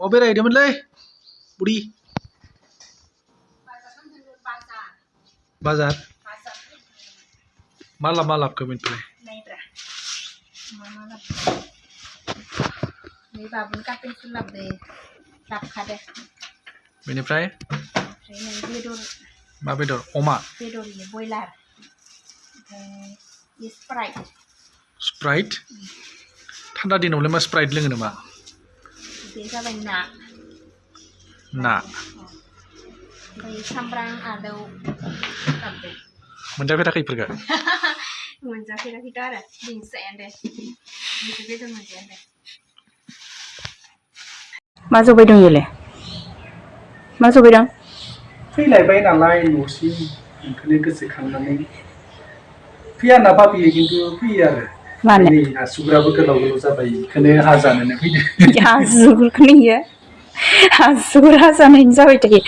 अबे रायदोंमोनलै बुरि बाजार मा लाबखो बेनिफ्राय नायब्रा मा लाबोदों नै बाबुनि कापेनसो लाबखादो बेनिफ्राय नै बेदर मा बेदर अमा बेदर इयो बयलार ओमफ्राय स्प्राइट थान्दा दिनावलाय मा स्प्राइट लोङो नामा बे जाबाय ना ओमफ्राय सामब्राम आलौ लाबोदों मोनजाफेराखै इफोरखो मोनजाफेराखैथ' आरो दिनैसो जाया दे बिदि बेदर मोनजाया दे मा जबाय दं इयोलाय मा जबाय दं फैलायबाय नालाय न'सिम ओंखायनो गोसोखांनानै फैया होनना भाबियो खिन्थु फैयो आरो मानो आसुगुराबो गोलाव जाबाय बेखौनो हाजानोनो फैदो आसुगुरखौनो इयो आसुगुर हाजानायनि जाबाय थायो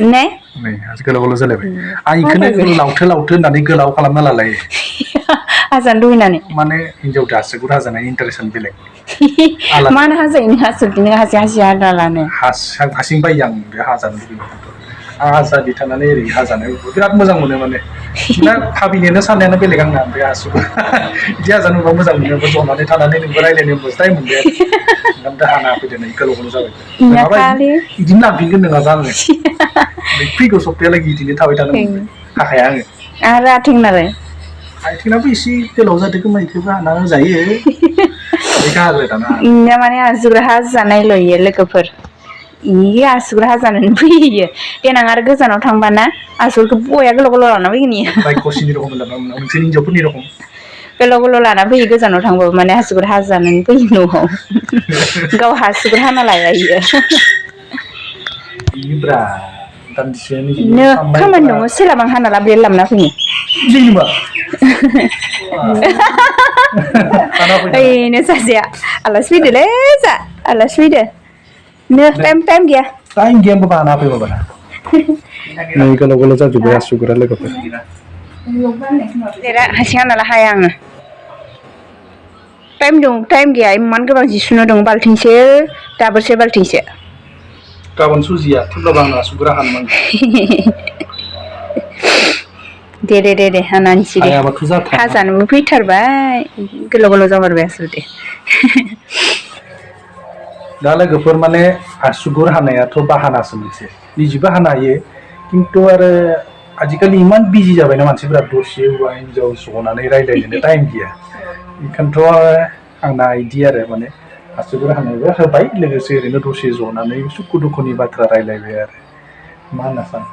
ने नै गोलाव जालायबाय आं बेखौनो लावथो होननानै गोलाव खालामना लालायो हाजानो लुबैनानै माने हिनजावजों आसुगुर हाजानाय इन्टारेस्टआनो बेलेग मानो हाजायो आसुगुरनि हासि हादा लानो हारसिं बायो आं बे हाजानो लुबैयो आं हाजाबाय थानानै ओरै हाजानो बिराद मोजां मोनो माने भाबिनोनो साननायानो बेलेग आंना बे आसुगुर बिदि हाजानो नुबा मोजां मोनो जनानै थानानै नोंबो रायज्लायनो मोनबासो टाइम मोनबाय ओंखाम दाहाना फैदो नै गोलाव जाबाय नङाबा बिदिनो लांफिनगोन नङाबा आङो फैगौ सप्तायालागै बिदिनो थाबाय थानो मोनबाय हाखाया आङो आरो आथिंनालाय आथिंनाबो एसे गोलाव जादों खोमा इखौबो हाना होजायो इनिया माने आसुगुर हाजानायल' इयो लोगोफोर इयो आसुगुर हाजानोनो फैयो देनां आरो गोजानाव थांबाना आसुगुरखौ बया गोलाव लाना फैगोन इयो रायखसिनि रखम नोंसोर हिनजावफोरनि रखम गोलाव लाना फैयो गोजानाव थांबाबो माने आसुगुर हाजानानै फैयो न'आव गाव आसुगुर हाना लाया इयो बिब्रा दान्दिसे खामानि दङ सोलाबा हाना लाबोना फैनो ओइनो सासेया आलासि फैदोलै जा आलासि फैदो नो टाइम गैया होनबा हाना फै बाबा नै गोलाव जाजोब्बाय आसुगुरा लोगोफोर हारसिं हाना हाया आङो टाइम गैया इमान गोबां जि सुनो दं बाल्थिंसे दाबोरसे बाल्थिंसे गाबोन सुजिया थेवब्लाबो आं आसुगुरा हानो नांगौ दे हाना होनसै दे हाजानोबो फैथारबाय गोलाव जामारबाय आसुगुर दे दा लोगोफोर माने आसुगुर हानायाथ' बाहानासो मोनसे निजिबो हानो हायो खिन्थु आरो आजिखालि इमान बिजि जाबायना मानसिफोरा दसे हौवा हिनजाव जनानै रायज्लायनोनो टाइम गैया बेखायनोथ' आंना इदि आरो माने आसुगुर हानायबो होबाय लोगोसे ओरैनो दसे जनानै सुखु दुखुनि बाथ्रा रायज्लायबाय आरो मा होनना सानो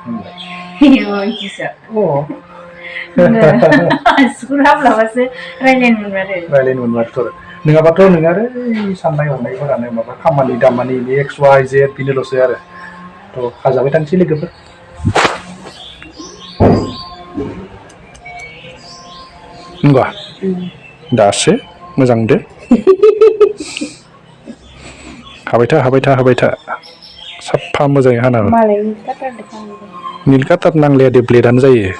आसुगुर हाब्लाबासो रायज्लायनो मोनबाथ' नङाबाथ' नों आरो साननाय हनायफोरानो माबा खामानि दामानि एक्स वाइ जेड बेनोल'सै आरो थ' हाजाबाय थानोसै लोगोफोर नंगौ दासो मोजां दे हाबाय था साफा मोजाङै हाना निल काटार नांलाया दे ब्लेडआनो जायो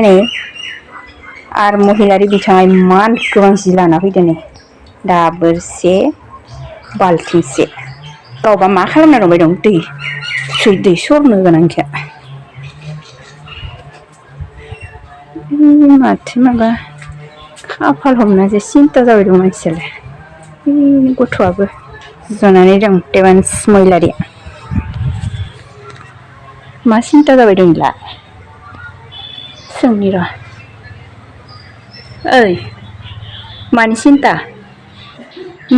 नै आरो महिलारि बिथाङा इमान गोबां जि लाना फैदों नै दाबोरसे बाल्थिंसे गावबा मा खालामना दंबाय दं दै सरनो गोनांखा माथो माबा खाफाल हमना जे सिन्था जाबाय दं मानसियालाय गथ'आबो जनानै दं देवान्स महिलारि मा सिन्था जाबाय दं बेलाय सोंनि र' ओइ मानि सिन्था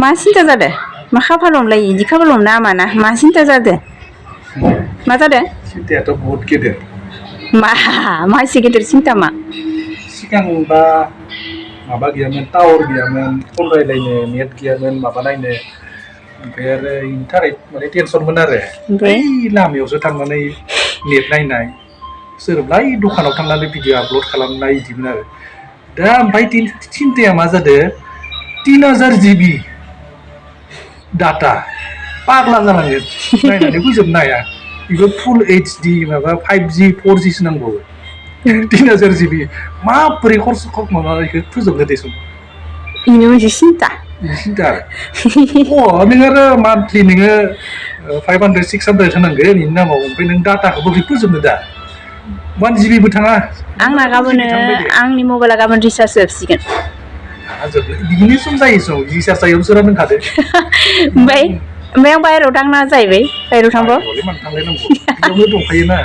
मा सिन्था जादों मा खाफालावलाय इदि खाफालाव नामाना मा सिन्था जादों मा जादों सिन्थायाथ' बहुत गेदेर मा एसे गेदेर सिन्था मा सिगांबा माबा गैयामोन टावार गैयामोन फन रायलायनो नेट गैयामोन माबा नायनो ओमफ्राय आरो इनि थाखाय माने टेनसनमोन आरो बै लामायावसो थांनानै नेट नायनाय सोरबाय दखानाव थांनानै भिडिअ आपल'ड खालामनाय इदिमोन आरो दा ओमफ्राय सिन्थाया मा जादों 3000 GB डाटा पाग्ला जालांगोन नायनानै फोजोबनो हाया बेबो फुल HD माबा 5G 4G सो नांबावो 3000 GB माबोरै खरस माबा बेखौ फोजोबनो देसुन बेनो मोनसे सिन्था नोङो आरो मान्थलि नोङो 500 600 होनांगोन बेनि नामाव ओमफ्राय नों डाटाखौ बोरै फोजोबनो दा 1 GB बो थाङा आंना गाबोन आंनि मबाइला गाबोन रिसार्ज जोबसिगोन बिदिनो सम जायो सम रिसार्ज जायो सोरा नोंखादो ओमफ्राय आं बाहेरायाव थांना जाहैबाय बाहेरायाव थांबा मानो थांलायनांगौ बेयावनो दंखायोना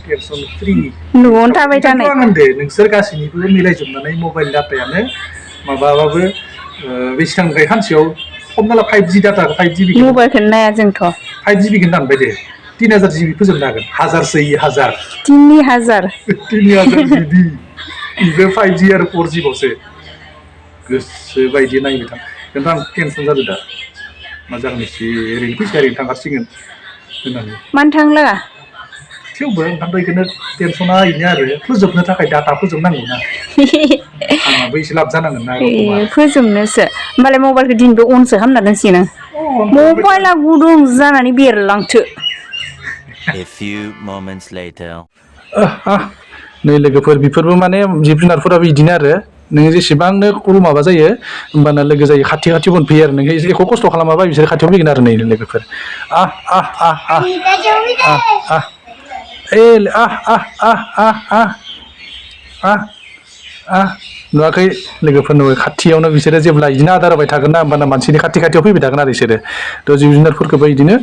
टेनसन फ्रि न'आवनो थाबाय थानाय आं होनदो नोंसोर गासैनिबो मिलायजोबनानै मबाइल डाटायानो माबाबाबो बेसेबां सानसेयाव हमना ला 5G डाटा 5GB मबाइलखौनो नाया जोंथ' 5GB खौनो दानबाय दे 3000 GB फोजोबनो हागोन 1000 3000 GB बेबो 5G आरो 4G बावसो गोसो बायदि नायनो थां खिन्थु आं टेनसन जादों दा मा जागोन एसे ओरैनो फैसा ओरैनो थांगासिगोन होननानै मानो थांलागा थेवबो ओंखायनोथ' बेखौनो टेनसना बेनो आरो फोजोबनो थाखाय डाटा फोजोबनांगौ ना आंनाबो एसे लाब जानांगोन ना फोजोबनोसो होमबालाय मबाइलखौ दिनैबो अनसो खालामना दोनसिगोन आं मबाइला गुदुं जानानै बेरलांथो A few moments later. नै लोगोफोर बेफोरबो माने जिब जुनारफोराबो बिदिनो आरो नोङो जेसेबांनो माबा जायो होमबाना लोगो जायो खाथि मोनफैयो आरो नोङो एख' खस्थ' खालामाबा बिसोर खाथियाव फैगोन आरो नै लोगोफोर नुवाखै लोगोफोर नुबाय खाथियावनो बिसोरो जेब्ला बिदिनो आदार होबाय थागोन ना होमबाना मानसिनि खाथियाव फैबाय थागोन आरो बिसोरो थ' जिब जुनारफोरखौबो बिदिनो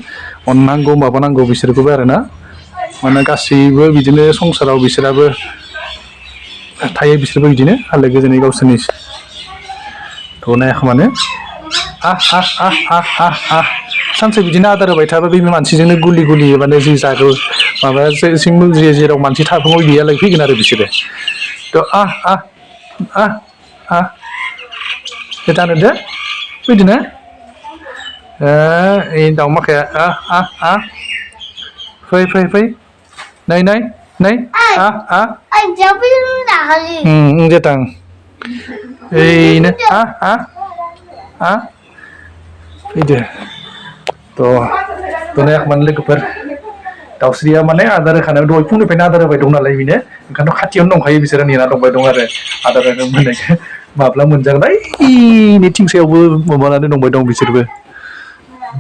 अननांगौ माबानांगौ बिसोरखौबो आरो ना माने गासैबो बिदिनो संसाराव बिसोराबो थायो बिसोरबो बिदिनो आलो गोजोनै गावसोरनि थ' नायाखै मानो सानसे बिदिनो आदार होबाय थाबा बे मानसिजोंनो गुलि माने जि जागौ माबा जेराव मानसि थाफङो बेयालाय फैगोन आरो बिसोरो थ' जानो दे बिदिनो दाउ माखाया फै नै जेतां ओइनो फैदो थ' नायाखै लोगोफोर दाउस्रिया माने आदार होखानायाव दहाय फुंनिफ्रायनो आदार होबाय दं नालाय बेनो ओंखायनोथ' खाथियावनो दंखायो बिसोरो नेना दंबाय दं आरो आदार होनो मोननायखौ माब्ला मोनजागोन ओइनि थिंसायावबो माबानानै दंबाय दं बिसोरबो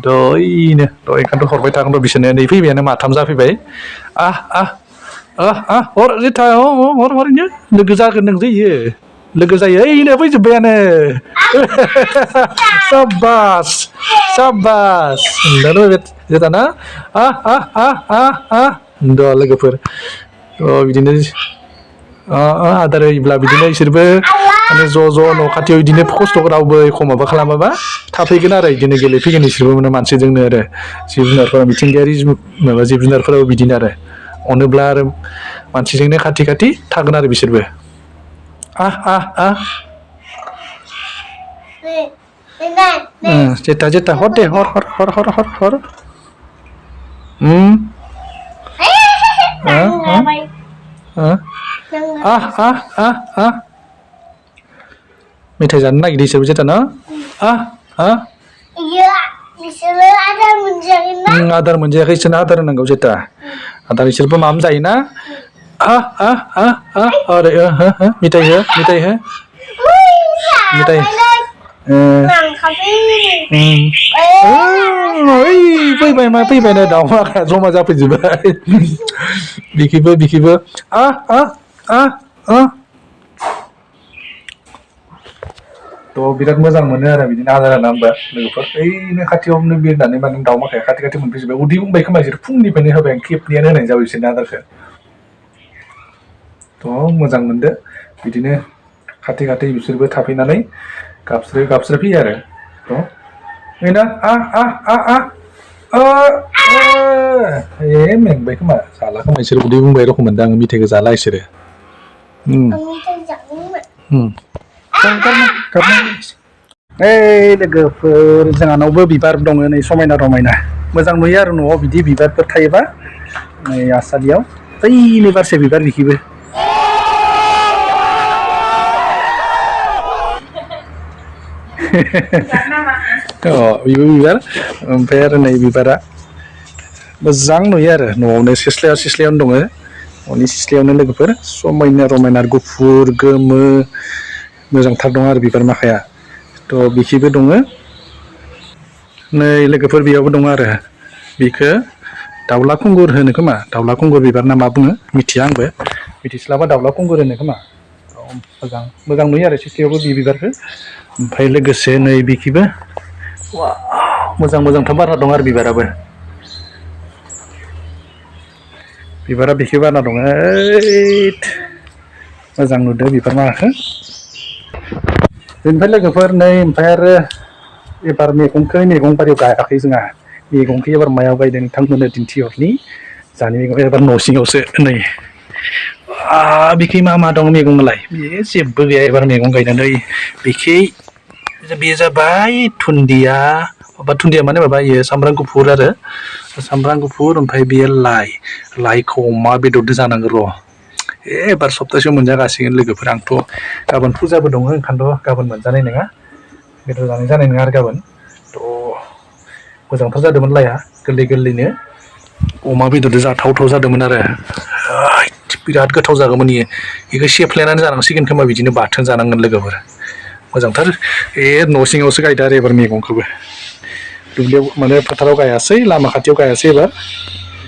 दयनो ओंखायनोथ' हरबाय थागोन र' बिसोरनो नै फैबायानो माथाम जाफैबाय हर जेथा हर इनो लोगो जागोन नोंजों इयो लोगो जायो ओइनो फैजोब्बायानो साबास जेताना द' लोगोफोर बिदिनो आदार होयोब्ला बिदिनो बिसोरबो माने ज' न' खाथियाव बिदिनो खस्थ' रावबो एख' माबा खालामाबा थाफैगोन आरो बिदिनो गेलेफैगोन बिसोरबो माने मानसिजोंनो आरो जिब जुनारफोरा मिथिंगायारि माबा जिब जुनारफोराबो बिदिनो आरो अनोब्ला आरो मानसिजोंनो खाथि थागोन आरो बिसोरबो जेता हर दे हर मेथाइ जानो नागिरदों बिसोरबो जेता ना बिसोरो आदार मोनजागोन ना आदार मोनजायाखै बिसोरनो आदार होनांगौ जेता आदार बिसोरबो माबा जायोना मेथाइ हो फैबायना दाउमाखाया जमा जाफैजोबबाय बिखिबो थ' बिराद मोजां मोनो आरो बिदिनो आदार होना होमबा लोगोफोर ओइनो खाथियावनो बिरनानै माने दाउमाखाया खाथि खाथि मोनफैजोबबाय उदै बुंबाय खोमा बिसोर फुंनिफ्रायनो होबाय आं खेबनैयानो होनाय जाबाय बिसोरनो आदारखौ थ' मोजां मोनदो बिदिनो खाथि खाथि बिसोरबो थाफैनानै गाबस्रो फैयो आरो थ' ओइना मेंबाय खोमा जाला खोमा इसोर उदै बुंबाय रखम मोनदों आङो मेथाइखौ जाला इसोरो लोगोफोर जोंहानावबो बिबार दङ नै समायना रमायना मोजां नुयो आरो न'आव बिदि बिबारफोर थायोबा नै आसालियाव बैनो बारसे बिबार बिखिबो बेबो बिबार ओमफ्राय आरो नै बिबारा मोजां नुयो आरो न'आवनो सिस्लायावनो दङ न'नि सिस्लायावनो लोगोफोर समायना रमायना गुफुर गोमो मोजांथार दं आरो बिबार माखाया थ' बिखिबो दङ नै लोगोफोर बेयावबो दङ आरो बिखौ दाउला खुंगुर होनो खोमा दाउला खुंगुर बिबार ना मा बुङो मिथिया आंबो मिथिस्लाबा दाउला खुंगुर होनो खोमा मोजां नुयो आरो सिस्लायावबो बे बिबारखौ ओमफ्राय लोगोसे नै बिखिबो मोजांथार बारना दं आरो बिबारा बिखि बारना दङ मोजां नुदों बिबार माखाखौ बेनिफ्राय लोगोफोर नै ओमफ्राय आरो एबार मैगं बारियाव गायाखै जोंहा मैगंखौ एबार मायाव गायदों नोंथांमोननो दिन्थिहरनि जानि मैगं एबार न' सिङावसो नै बिखि मा दं मैगंआलाय बे जेबो गैया एबार मैगं गायनानै बिखि बे जाबाय धुन्दिया माने माबा इयो सामब्राम गुफुर आरो सामब्राम गुफुर ओमफ्राय बेयो लाइखौ अमा बेदरजों जानांगौ र' एबार सप्तासेयाव मोनजागासिगोन लोगोफोर आंथ' गाबोन फुजाबो दङ ओंखायनोथ' गाबोन मोनजानाय नङा बेदर जानाय नङा आरो गाबोन थ' मोजांथार जादोंमोन लाइया गोरलैनो अमा बेदरजों जाथावथाव जादोंमोन आरो बिराद गोथाव जागौमोन बेखौ सेफ्लेनानै जानांसिगोन खोमा बिदिनो बाथोन जानांगोन लोगोफोर मोजांथार न' सिङावसो गायदो आरो एबार मैगंखौबो दुब्लियाव माने फोथाराव गायासै लामा खाथियाव गायासै एबार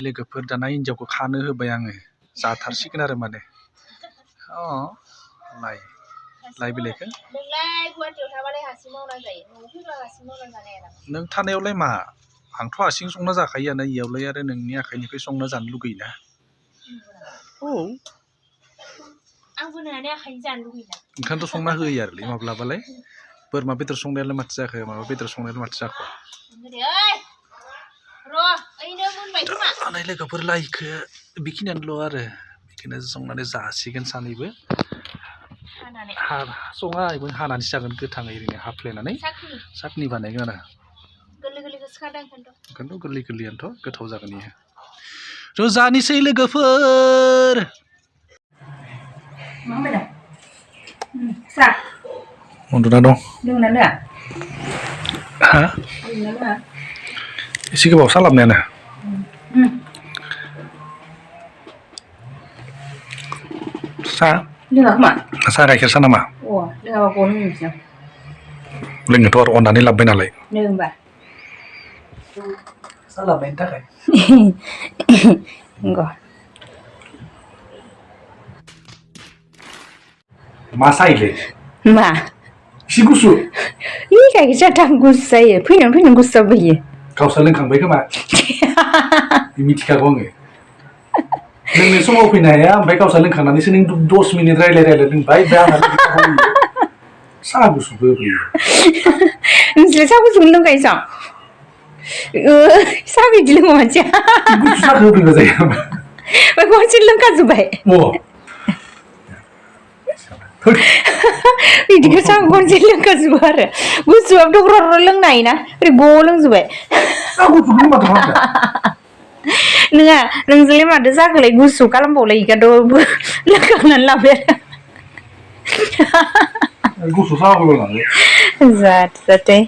लोगोफोर दाना हिन्जावखौ खानो होबाय आङो जाथारसिगोन आरो माने लाइ बिलाइखौ नों थानायावलाय मा आंथ' हारसिं संना जाखायोआनो इयावलाय आरो नोंनि आखाइनिफ्राय संना जानो लुगैयोना ओंखायनोथ' संना होयो आरोलै माब्लाबालाय बोरमा बेदर संनायालाय माथो जाखो माबा बेदर संनायालाय माथो जाखो लोगोफोर लाइखौ बेखिनियानोल' आरो बेखौनो संनानै जासिगोन सानैबो सङा बेखौ हानानैसो जागोन गोथाङै ओरैनो हाफ्लेनानै साटनि बानायगोन आरो ओंखायनोथ' गोरलैयानोथ' गोथाव जागोन बेयो ज' जानोसै लोगोफोर उन्दुना दं एसे गोबाव सालाबनायानो साहा गाइखेर सा नामा लोंनोथ' आरो अननानै लाबोबाय नालाय सालाबनायनि थाखाय मा सायोलै मा एसे गुसु गाइखेर साहा गुसु जायो फैनानै गुसु जाबोयो गावसा लोंखांबाय खोमा मिथिखागौ आङो लोंनाय समाव फैनो हाया ओमफ्राय गावसा लोंखांनानैसो नों 10 मिनिट रायलाय लोंबाय ओमफ्राय आंहा साहा गुसुबो होफैयो नोंसोरलाय साहा गुसुखौनो लोंखायो साहा बिदि लोङो मानसिया गुसु साहाखौ होफैबा जायो खनसे लोंखाजोब्बाय बिदिखौ साहा खनसे लोंखाजोबो आरो गुसुआबोथ' ग्र' लोंनो हायोना ओरै ग' लोंजोब्बाय नङा नोंजोंलाय माथो जाखोलाय गुसु खालामबावलाय इखौथ' लोंखांनानै लाबाय आरो गुसु साहा होबाय जाथों